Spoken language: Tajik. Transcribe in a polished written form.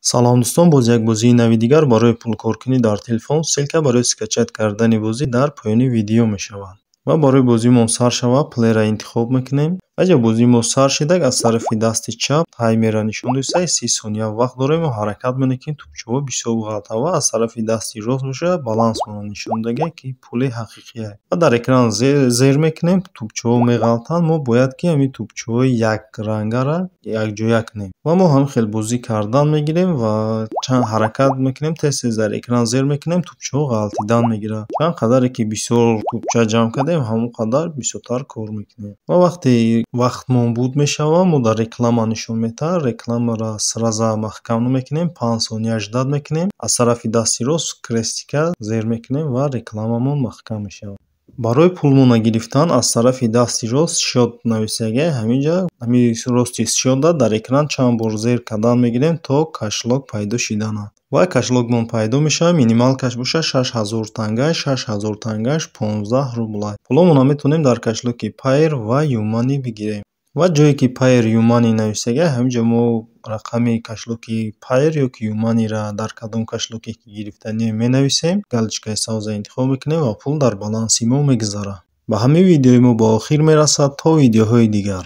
Салом, дӯстон, боз як бозии нави дигар барои пулкоркунӣ дар телефон. Ссылка барои скачать кардани бозӣ дар поёни видео мешавад. Ва барои бозимон сар шавад, Play-ра интихоб мекунем. Аҷа, бозии мо сар шидак, аз тарафи дасти чап таймерро нишон доиста, 30 сония вақт дорем ва ҳаракат менем, ки тӯбчаҳо бисёр ғалта, ва аз тарафи дасти рост бошад, балансмонро нишон додага, ки пули ҳақиқия. Ва дар экран зер мекунем, тӯбчаҳо меғалтанд, мо бояд ки ҳамин тӯбчаҳои якрангаро якҷоя кунем. Ва мо ҳамин хел бозӣ кардан мегирем ва чанд ҳаракат мекунем, тез тез дар экран зер мекунем, тӯбчаҳо ғалтидан мегиранд. Чанд қадаре ки бисёр тӯбча ҷамъ кардем, ҳамон қадар бисёртар кор мекунем. Ва вақте вақтмон буд мешавад, мо дар реклама нишон медиҳад, рекламаро сразу маҳкам намекунем, 5 сония ждать мекунем, аз тарафи дасти рост крестика зер мекунем ва рекламамон маҳкам мешавад. Барои пулмонро гирифтан аз тарафи дасти рост «Счёт» нависага, ҳаминҷа, ҳамин рости счётда дар экран чанд бор зер кардан мегирем, то кошелёк пайдо шиданад. Ва кошелёкмон пайдо мешавад, минималкаш бошад 6000 танга, 6000 тангаш 15 рубла. Пуломонро метавонем дар кошелёки Payeer ва Юмани бигирем. Ва ҷое ки Payeer, Юмани нависага, ҳаминҷа мо рақами кошелёки Payeer ё ки Юманиро дар кадом кошелёке ки гирифтанием менависем, галочкаи сабзро интихоб мекунем ва пул дар баланси мо мегузарад. Ба ҳамин видеои мо ба охир мерасад. То видеоҳои дигар.